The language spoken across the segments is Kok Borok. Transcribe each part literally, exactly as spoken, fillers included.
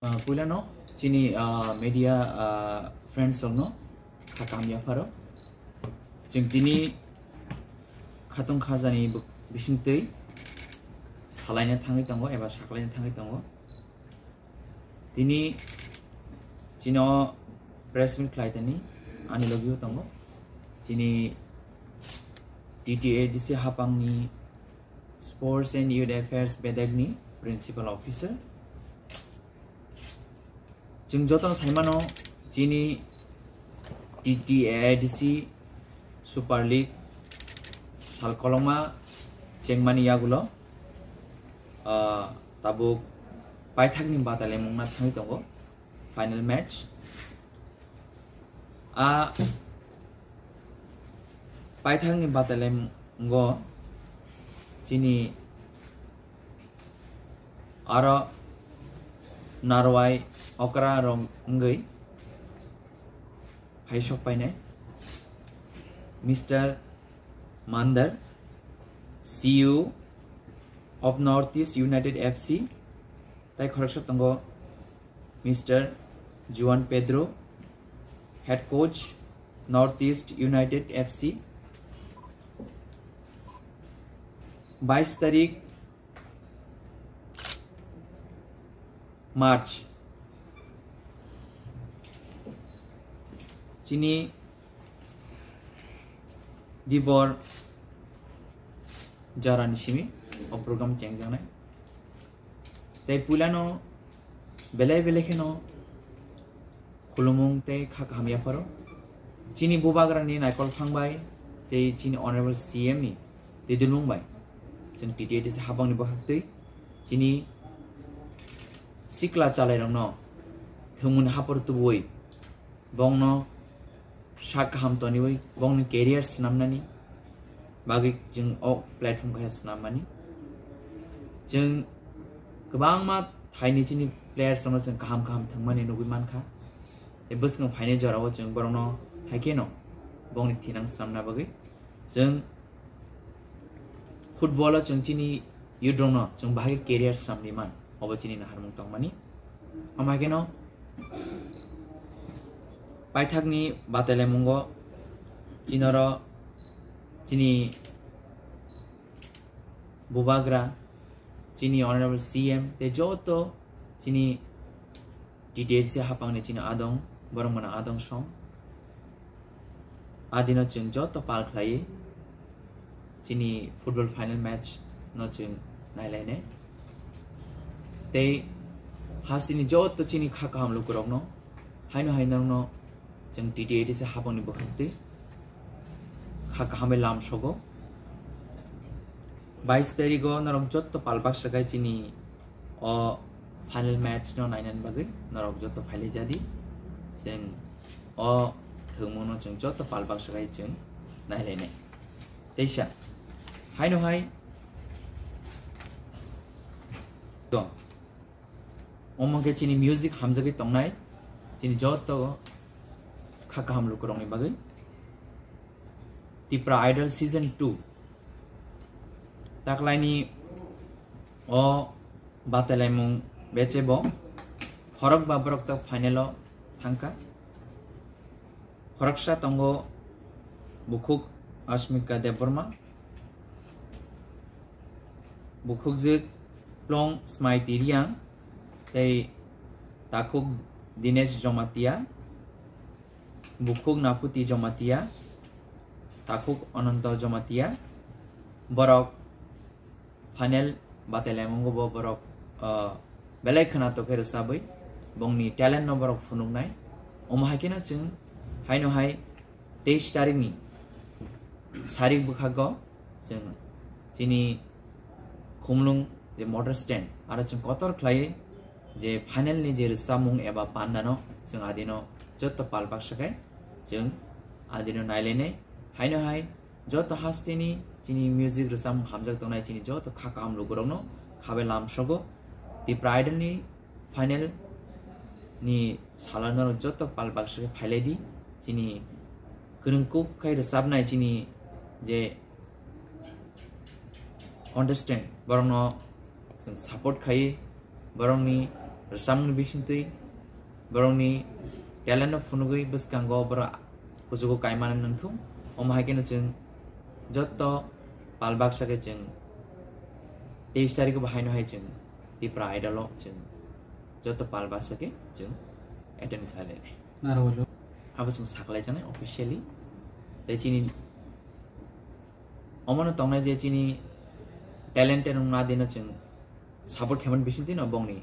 Ah, puilano chini, ah, media, ah, friends rokno kha kaham yapharo. Chwng tini khatong khajani bo-, bisingtwi salaina thangwi tongo eba saklaina thangwi tongo. Tini chino press meet khlai tani ani logio tongo. Chini T T A D C hapangni Sports and Youth Affairs bedekni Principal Officer. Chwng jotono saimano chini T T A D C Super League sal kolokma chengmani yagulo, ah, tabuk paithakni batalemungna thangwi tongo final match. A paithakni batalemungo chini aro narwai okra rok wngwi hai sok painai Mister Mandar, C E O of North East United F C, tai khoroksa tongo Mister Juan Pedro, head coach, North East United F C. Bais tarik March chini dibor jarani simi o program chengjaknai. Tei puilano belai belai kheno khulumung tei kha kaham yapharo. Chini bubagrani naikol phang bai tei chini Honorable C M ni twi dulmung bai chwng T T A D C hapangni bwkhaktwi chini sikla chalairokno thwngmungni hapor tubuwi bongno sak kaham toniwi bongni career swnamnani bagwi chwng o platform khe swnam mani. Chwng kwbangma thaini chini players rokno chwng kaham kaham thwngmani nugwi mankha. Tei bwskango phainai jorao chwng borokno hai kheno bongni thinang swnamna bagwi chwng football o chwng chini youth rokno chwng bahai career swnamwi man, obo chini naharmung tongmani. Omo hai kheno paithakni batelemungo chinoro chini bubagra, chini Honorable C M tei joto chini T T A D C hapangni chini adong, borok mano adong song. Adino chwng joto pal khlaiwi chini football final match no chwng nailainai. Tei hasteni joto chini kha kaham lukurokno haino hai norokno chwng T T A D C hapangni bwkhaktwi kha kaham bai lam sogo. Bais tarigo norok joto pal baksa khai chini o final match no nainani bagwi norok joto phailai jadi. Chwng o thwngmungno chwng joto pal baksa khai chwng nailainai. Teisa haino hai to omo khe chini music hamjagwi tongnai chini joto kha kaham lukurokni bagwi. Tipra Idol Season two taklaini o batalaimung bechebo khorokba borok tak final o thangkha. Khoroksa tongo bukhuk Asmika Debbarma, bukhukjwk Plong Smaiti Riang tei takhuk Dinesh Jomatia, bukhuk Naphuti Jomatia, takhuk Ananto Jomatia. Borok final batalaimung bo borok, ah, belai khwnatok khe rwchabwi bongni talent no borok phunuknai. Omo hai kheno chwng haino hai teis tarikni sarik bwkhago chwng chini Khumlung je motor stand aro chwng kotor khlaiwi je final ni je rwchapmung eba panda no chwng adino joto pal baksa khe chwng adino nailainai. Haino hai joto hasteni chini music rwchapmung hamjak tongnai chini joto kha kaham lukurokno khabai lam sogo. Tipra Idol ni final ni salo norok joto pal baksa khe phailai di. Chini kwrwng kuk khai rwchapnai chini je contestant borokno chwng support khai borokni Rwchapmungni bisingtwi borokni talent no phunugwi bwskango borok kuchugo kaimani nangthung. Omo hai kheno chwng joto pal baksa khe chwng teis tarikh bo haino hai chwng Tipra Idol o chwng joto pal baksa khe chwng attend khlai lainai. Narwalo. Abo chwng saklai janai officially. Tei chini omono tongnai je chini talented wngma dino chwng support khaimani bisingtwi no bongni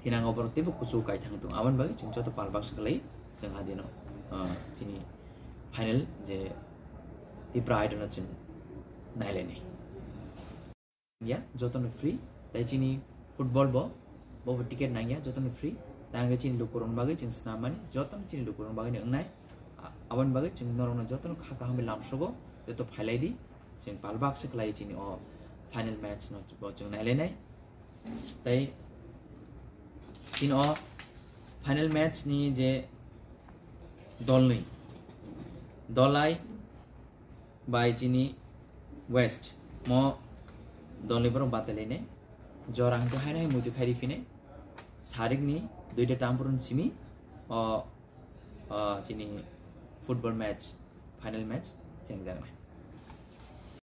thinango borok teibo kuchugo kaithang tong. Aboni bagwi chwng joto pal baksa khlai chwng adino, ah, chini final je Tipra Idol no chwng nailainai. Ya, jotono free, tei chini football bo, bo bo ticket nangya, jotono free. Tei hwnkhe chini lukurokni bagwi chwng swnam mani, jotono chini lukurokni bagwi no wngnai. A-, aboni bagwi chwng norokno jotono kha kaham bai lamsogo, joto phailai di, chwng pal baksa khlai chini o final match no bo chwng nailainai. Tei chini o final match ni je dolnwi, Dhalai bai chini West mo dolni borok batalainai. Jora hwnkhe haino hai muitu khairi phinai. Sarikni duita tampurun simi o, o chini football match, final match chengjaknai.